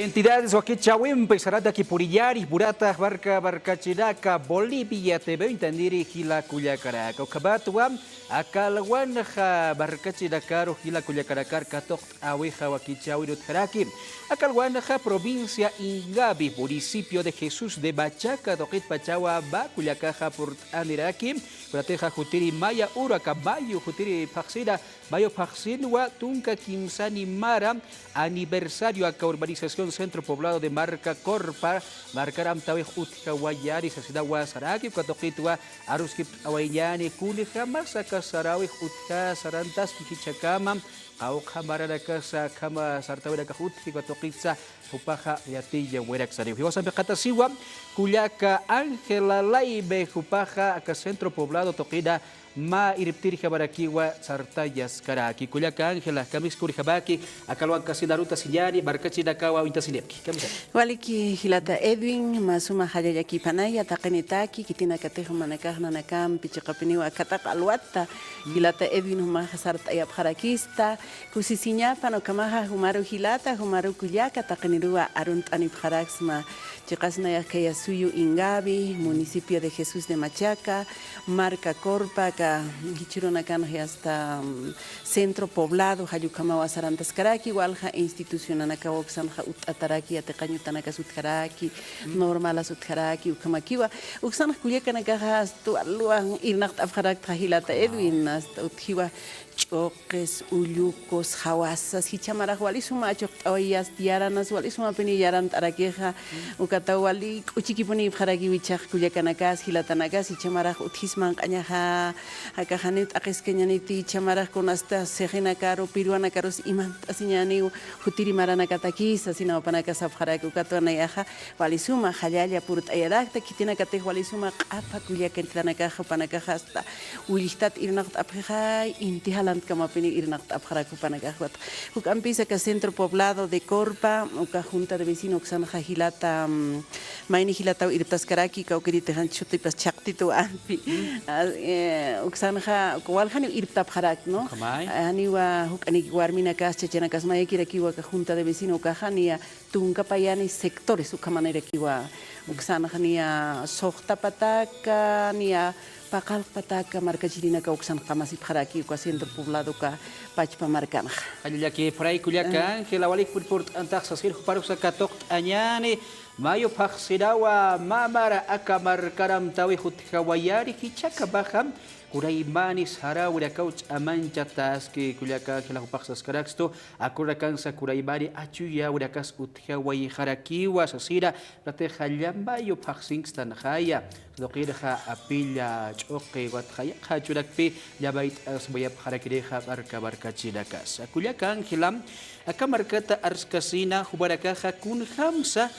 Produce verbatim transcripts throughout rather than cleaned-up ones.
Entidades wakichäwimpi sarantakipuniñäni, munata marka markachinaka, Bolivia T V uñtaniri jila kullakanaka. Ukhamatwa aka alwanxa markachinakaru jila kullakanakar katuqt'äwixa wakichäwin utjaraki. Aka alwanxa provincia Ingavi, municipio de Jesús de Machaca tuqitpachawa mä kullakaxa purt'aniraki. Kunatixa jutiri maya uru, aka mayo jutiri phaxsina, mayo phaxsinwa tunka kimsani mara aniversario aka urbanización Centro Poblado de Marca Corpa, markar amtäwix utjawayani sasinawa saraki. Uka tuqitwa aruskipt'awayañäni kunjamas aka saräwix utja sarantaski jichhakama, qawqha maranakasa akhama sartäwinakax utji, uka tuqitsa jupaxa yatiyawirak sariw. Jiwasamp phuqhatasiwa kullaka Ángela Laime, jupaxa aka Centro Poblado tuqina mä irptirjamarakiwa sartayaskaraki. Kullaka Ángela, kamisaki kunjamaki aka alwankasina arutasiñäni, markachinakawa uñtasinipki. Kamisaki. Waliki jilata Edwin, mä suma jallallakïpanaya taqinitaki, khitinakatix jumanakax nanakampi chiqapiniw aka taqi alwata jilata Edwin jumaxa sart'ayapxarakista. Kusisiñapan ukhamaxa jumaru jilata, jumaru kullaka taqiniruwa arunt'anipxaraksma. Chiqas nayax khaya suyu Ingavi, municipio de Jesús de Machaca, Marca Corpa, aka jichhürunakanxa hasta, mm, Centro Poblado, jall ukhamawa sarantaskaraki, walja institucionanakawa uksanxa utt'ataraki, yatiqañ utanakas utjaraki, normalas utjaraki, ukhamakiwa. Uksanxa kullakanakaxa hasta walwan irnaqt'apxaraktxa jilata Edwin, hasta utjiwa ch'uqis, ullukus, jawasas, jichha marax wali suma achuqt'awayasti, yaranas wali sumapini yarant'arakixa, ukataw wali k'uchikipunipxarakiw jichhax kullakanakas, jilatanakas, jichha marax utjis manq'añaxa, akax janiw t'aqiskañäniti, jichha marax kunasta sixinakaru, pirwanakarus imant'asiñäniw, jutiri maranakatakis, sasinaw jupanakax sapxaraki, ukatwa nayaxa wali suma jallalla purt'ayarakta, khitinakatix wali suma q'apha kullakanakax, jupanakax hasta willjtat irnaqt'apxixay, inti jalantkamapini irnaqt'apxarak jupanakax. Juk'ampis aka Centro Poblado de Corpa, uka Junta de Vecino uksanxa jilata, mm, mayni jilataw irptaskaraki, kawkïritix janchis sutipas chhaqtitu ampi. Ah, eh, uksanxa, uka waljaniw irptapxarak, ¿no? Janiwa juk'anïki warminakas, chachanakas mayakirakiwa aka Junta de Vecino ukaxa, niya tunka payani sectores ukhamanirakiwa, uksanxa niya suxta pataka, niya paqallq pataka markachirinaka uksan qamasipxaraki uka Centro Poblado uka pachpa markanxa. Jallallakïpxaray kullaka Ángela, walikpun purt'antax sasir juparux katuqt'añäni, mayo phaxsinawa mä mara aka markar amtäwix utjawayani, jichhakamaxa kunaymani saräwinakaw ch'amanchataski, kullaka Ángela, jupax saskarakstu, akürunakansa kunaymani achuyäwinakas utjawayxarakiwa sasina, kunatixa llamayu phaxsinkstanxaya, tuqinxa apilla ch'uqi, ukatxa yaqha churakpi llamayt'aswayapxarakirixa marka markachinakasa. Kullaka Ángela, aka markata arskasina jumanakaxa kunjamsa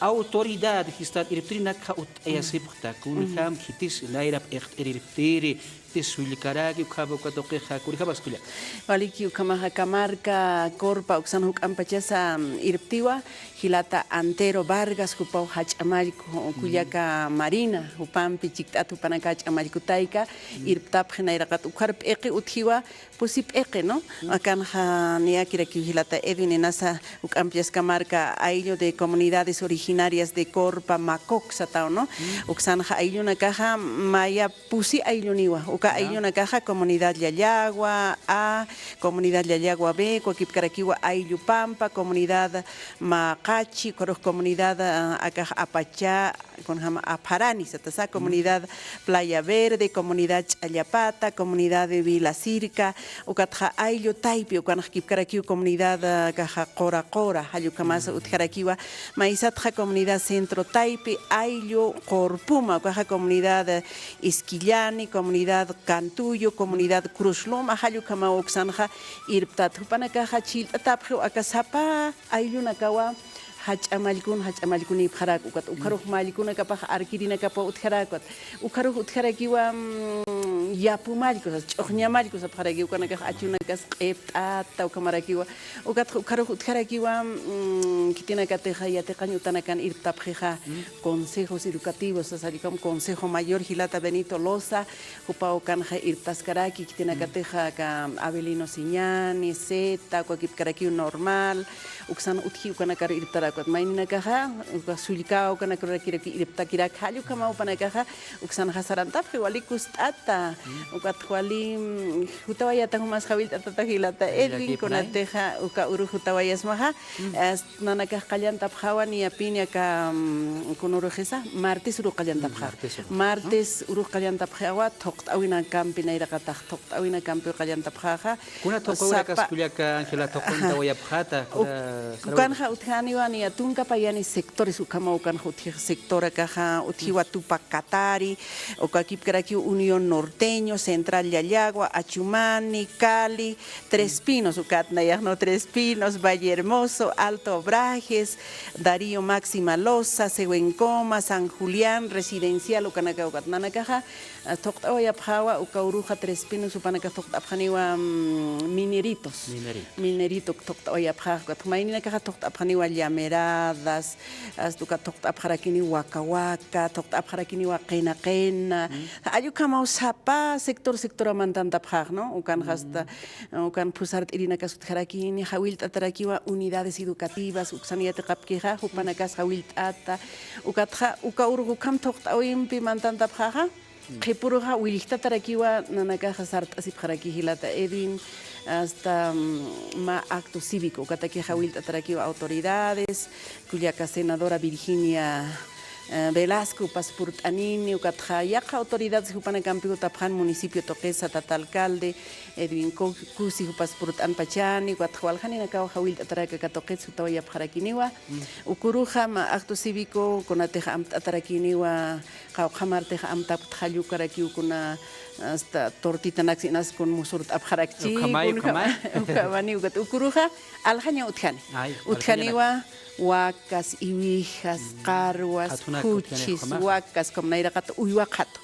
autoridad jistan irptirinakxa utt'ayasipxta, kunjam khitis nayrap iqt'ir irptiri, khitis sullkaraki, ukham uka tuqixa kunjamas kullaka. Waliki, ukhamaxa aka marka Corpa uksan juk'ampachasa, mm, irptiwa, jilata Antero Vargas, jupaw jach'a mallku, kullaka Marina, jupampi chikt'at jupanaka jach'a mallkutayka, irptapxi nayraqat ukhar p'iqi utjiwa, pusi p'iqi, ¿no? Akanxa niyakirakiw jilata Edwin, inasa juk'ampachasa aka marka ayllu de comunidades originarias de Corpa, Macoc sataw, ¿no? Uksanxa ayllunakaxa maya pusi aylluniwa. Uka ayllunakaxa comunidad Llallagua A, comunidad Llallagua B, uka kipkarakiwa ayllu Pampa, comunidad Maqachi, ukharux comunidad, ah, akax Apachá, kunjama Apharani satasa, comunidad Playa Verde, comunidad Ch'allapata, comunidad de Vila Circa, ukatxa ayllu Taypi, ukanx kipkarakiw comunidad, ah, akaxa Qura Qura, jall ukhamasa utjarakiwa, maysatxa comunidad Centro Taypi, ayllu Qurpuma, ukaxa comunidad, eh, Isquillani, comunidad Cantuyo, comunidad Cruz Loma, jall ukhamaw uksanxa irptat. Jupanakaxa chhillt'atapxiw aka sapa ayllunakawa jach'a mallkun, jach'a mallkunïpxarak ukat, ukharux mallkunakapax arkirinakapaw utjarak ukat, ukharux utjarakiwa, mm, yapu mallku sas, ch'uxña mallku sapxaraki, ukanakax achunakas q'ipt'ata ukhamarakiwa, ukatxa ukharux utjarakiwa, mm, khitinakatixa yatiqañ utanakan irptapxixa, consejos educativos sas, jall ukham Consejo Mayor jilata Benito Loza, jupaw ukanxa irptaskaraki, khitinakatixa aka Avelino Siñani, Zeta, uka kipkarakiw Normal, uksan utji ukanakar irptara Ukat mayninakaxa, uka sullka ukanakarakiraki irptakirak, jall ukhamaw jupanakaxa uksanxa sarantapxi wali kust'ata, ukat wali, mm, jutawayata jumas jawillt'atata jilata Edwin, llakipnay. Kunatixa uka urux jutawayasmaxa, as-, nanakax qallantapxawa niyapini aka, mm, kun uruxisa, martes urux qallantapxawa. Mm, martes urux. Martes urux qallantapxawa, thuqt'awinakampi nayraqatax, thuqt'awinakampi qallantapxaxa. Kuna thuqawirakas sapa- kullaka Ángela thuqt'awayapxata, kuna sarawira. Ukanxa utjaniwa niya tunka payani sectores ukhamaw ukanxa utji sector akaxa, utjiwa Tupac Katari, uka kipkarakiw Unión Norteño, Central Llallagua, Achumani, Cali, Tres Pinos, ukat nayax, ¿no? Tres Pinos, Valle Hermoso, Alto Obrajes, Darío Máxima Loza, Sehuencoma, San Julián, Residencial, ukanaka ukat nanakaxa, ah, thuqt'awayapxawa, uka uruxa Tres Pinos, jupanakax thuqt'apxaniwa, mm, Mineritos. Mineritos. Mineritos thuqt'awayapxaxa, ukat mayninakaxa thuqt'apxaniwa Llameradas, hasta uka thuqt'apxarakini Waka Waka, thuqt'apxarakiniwa Qina Qina. Jall ukhamaw sapa sector sector amantantapxax, ¿no? Ukanxa hasta, ukan phusart'irinakas utjarakini, jawillt'atarakiwa unidades educativas, uksan yatiqapkixa, jupanakas jawillt'ata, ukatxa, uka urux ukham thuqt'awimpi mantantapxaxa, qhipuruxa willjtatarakiwa nanakaxa sart'asipxaraki jilata Edwin, hasta, mm, mä acto cívico, ukataki jawillt'atarakiwa autoridades, kullaka senadora Virginia, eh, Velasco, jupas purt'anini, ukatxa yaqha autoridades jupanakampiw utapxan municipio tuqisa, tata alcalde, Edwin Cu-, Cusi, jupas purt'anpachani, ukatxa waljaninakaw jawillt'ataraki aka tuqit jutawayapxarakiniwa. Uka uruxa mä acto cívico, kunatix amtt'atarakiniwa, qawqhamartix amtapkta jall ukarakiw kuna, hasta tortitanaks inas kun musurt'apxarakchi, ukhamay, kun ukhamay. Ukhamani, ukat uka uruxa, aljaña utjani. Ay, utjaniwa, wakas, iwijas, qarwas, qhathunak khuchis, utjani, ukhama. Wakas, ukham nayraqat uywa qhatu.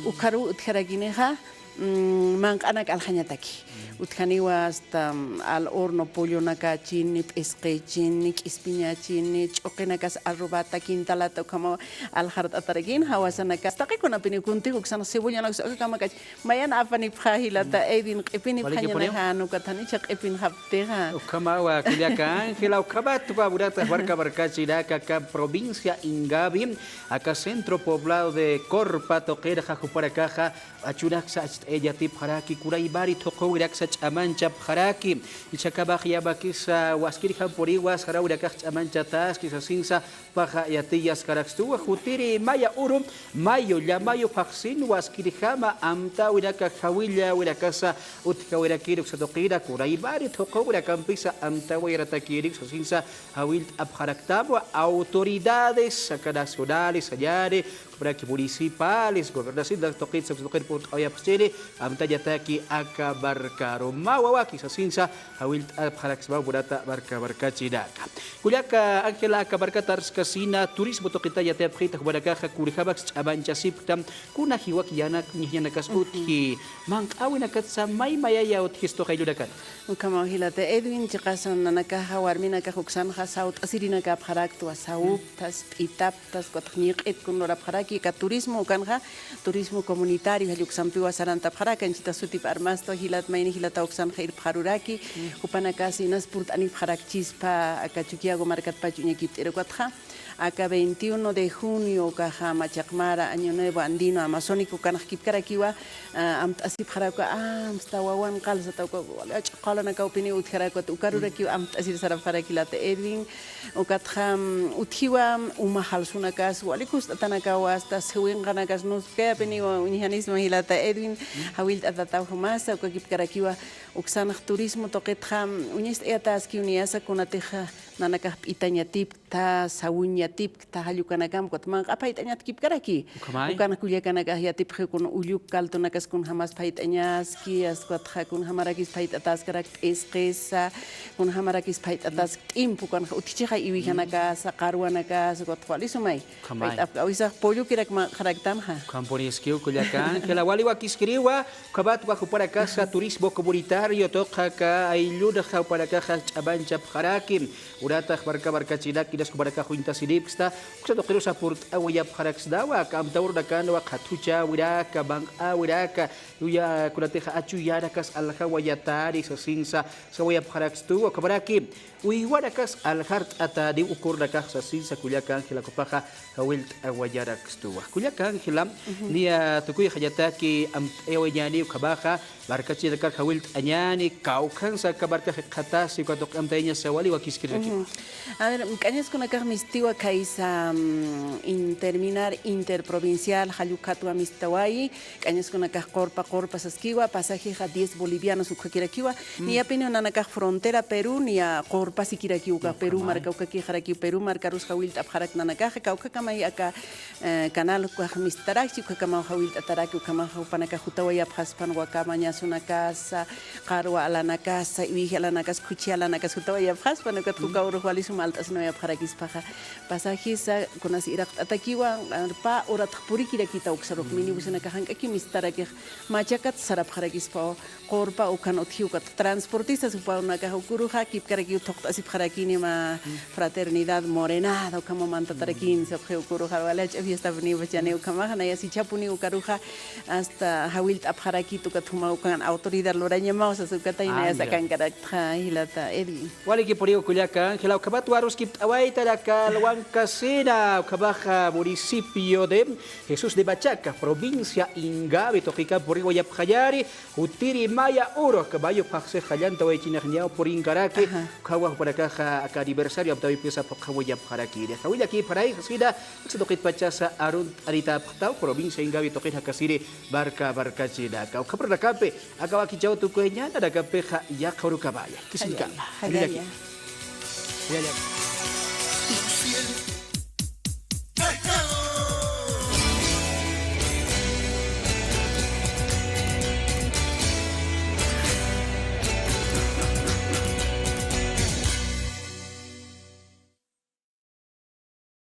Ukharuw utjarakinixa, mm, manq'anak aljañataki. Utjaniwa hasta, mm, al horno pollonakachini, p'isqichini, k'ispiñachini, ch'uqinakas arrobata, quintalata, ukhamaw aljart'atarakini, jawasanakas, taqi kunapiniw kuntix uksan cebollanakas, aka kamakachi, mayan apanipxa jilata Edwin, q'ipinipxañanxa, ukat jan ichha q'ipinxaptixa. Ukhamawa, kullaka Ángela, ukhamatwa, munata barca barcachiraka, aka provincia Ingavi, aka centro poblado de Corpa tuqirxa jupanakaxa, achuraksa acht'ayatipxaraki, kuray mari thuquwiraksa ch'amanchapxaraki, jichhakamax yamakisa waskirjampuniwa sarawirakax ch'amanchataski sasinsa, paxa yatiyaskarakstuwa, jutiri maya uru, mayo, llamayo phaxsin waskirjama amtäwinaka jawillawinakasa utjawirakiruk satuqira, kuray mari thuquwinakampisa amtäwayaratakiruk sasinsa jawillt'apxaraktamwa autoridades, aka nacionales, sañani, ukhamarak municipales, gobernación tuqit sapxi tuqir purt'awayapxchiri, amtañataki aka barcaru. Mä wawaki sasinsa, jawillt'apxaraksmaw munata barca barcachinaka. Kullaka Ángela, aka barcatarskasina, turismo tuqita yatiyapxita, jumanakaxa kunjamaks ch'amanchasipkta, kuna jiwak yanak, ñijañanakas utji, manq'äwinakatsa may mayaya utjistu qayllunakana. Ukhamaw jilata Edwin, chiqasa nanakaxa, warminakax uksanxa sawt'asirinakapxaraktwa, sawuptas, p'itaptas, ukatxa ñiq'it kun lurapxaraki, aka turismo ukanxa, turismo comunitario, jall uksampiwa sarantapxaraki, anchita sutip armastwa, jilat mayni jilataw uksanxa irpxaruraki, jupanakas inas purt'anipxarakchispa, aka Chukiyawu markatpach uñakipt'iri ukatxa, aka veintiuno de junio, ukaxa machaq mara, Año Nuevo Andino Amazónico, ukanx kipkarakiwa, ah, amt'asipxarakwa, ah, amsta wawan qal sata, uka, wali ach'u qalanakawpiniw utjarakwa, ukarurakiw amt'asir sarapxaraki jilata Edwin, ukatxa, mm, utjiwa uma jalsunakas, wali kust'atanakawa, hasta siwinqanakas, nuskayapiniwa uñjanisma jilata Edwin, jawillt'atataw jumasa, uka kipkarakiwa, uksanx turismo tuqitxa, mm, uñist'ayataskiw niyasa kunatixa, nanakax p'itañatipkta, sawuñatipkta, jall ukanakamp, ukat manq'a phayt'añat kipkaraki. Ukhamay. Ukan kullakanakax yatipxi kun ulluk kaltunakas kunjamas phayt'añaski, askwatxa kunjamarakis phayt'ataskarak p'isqisa, kunjamarakis phayt'atask t'impu, ukanxa utjichixa iwijanakasa, qarwanakasa, ukatxa wali sumay. Ukhamay. Phayt'apka, awisax pollokirak manq'xaraktanxa. Ukhampuniskiw kullaka Ángela, wali wakiskiriwa, ukhamatwa jupanakasa turismo comunitario tuqi aka ayllunxa jupanakaxa ch'amanchapxaraki. Uratax marka markachinak, inas jumanakax uñtasiripksta, uksa tuqirusa purt'awayapxaraksnawa, aka amtawrunakanwa qhathuchäwiraka, manq'äwiraka, uya kunatixa achuyänakas aljawayatani sasinsa, sawayapxarakstuwa, ukhamaraki uywanakas aljart'ataniw ukürunakax sasinsa kullaka Ángela, ukhapaxa jawillt'awayarakstuwa. Kullaka Ángela, niya tukuyxañataki amt'ayawayañäni ukhamaxa, markachirinakar jawillt'añäni, kawkhansa aka markax jikxatasi, uka tuqi amtayañasa wali wakiskirirakiwa. A ver, k'añaskunakax mistiwa khaysa, mm, in terminar interprovincial, jall ukhatwa mistawayi, k'añaskunakax qurpa qurpa saskiwa, pasajixa diez bolivianos ukhakirakiwa, niyapiniw nanakax frontera Perú, niya qurpasikirakiw uka Perú marka ukakixarakiw, Perú markarus jawillt'apxarak nanakaxa, kawkhakamay aka eh, canal ukax mistarakchi, ukhakamaw jawillt'ataraki, ukhamaw jupanakax jutawayapxaspan, wakamañasunakasa, qarwa alanakasa, iwiji alanakasa, khuchi alanakasa jutawayapxaspan, ukat uka urux wali suma alt'asinawayapxarakispaxa. Pasajisa kunas iraqt'atakiwa, pä uratx purikirakita uksarux minibusanakax jank'aki mistarakix machakat sarapxarakispa, qurpa ukan utji ukat transportistas jupanakax uküruxa kipkarakiw thuqt'asipxarakini mä Fraternidad Morenada, ukhamaw mantatarakin sapxi uküruxa, wali jach'a fiestapuniw pachani ukhamaxa, nayas jichhapuniw ukaruxa hasta jawillt'apxarakit ukat juma ukan autoridad lurañamaw sas ukatay nayas akankaraktxa jilata Edwin. Walikipuniw kullaka Ángela, ukhamat waruskipt'awaytan aka Alhuancasina, ukhamaxa municipio de Jesús de Machaca, provincia Ingavi tuqikan puriwayapxañäni, jutiri maya uru, aka mayo phaxsix jallantawaychinix ñaw purinkaraki, ukhawa jupanakaxa aka aniversario amtawipkasa phuqhawayapxarakini. Jawillakipxaray sasina, uksa tuqitpachasa arunt'aritäpxtaw, provincia Ingavi tuqin jakasiri marka markachirinaka. Ukhamaranakampi, aka wakichäw tukuyañäni, nanakapixa yaqha urukamaya. Kisiñkama. Jallalla. Jallalla.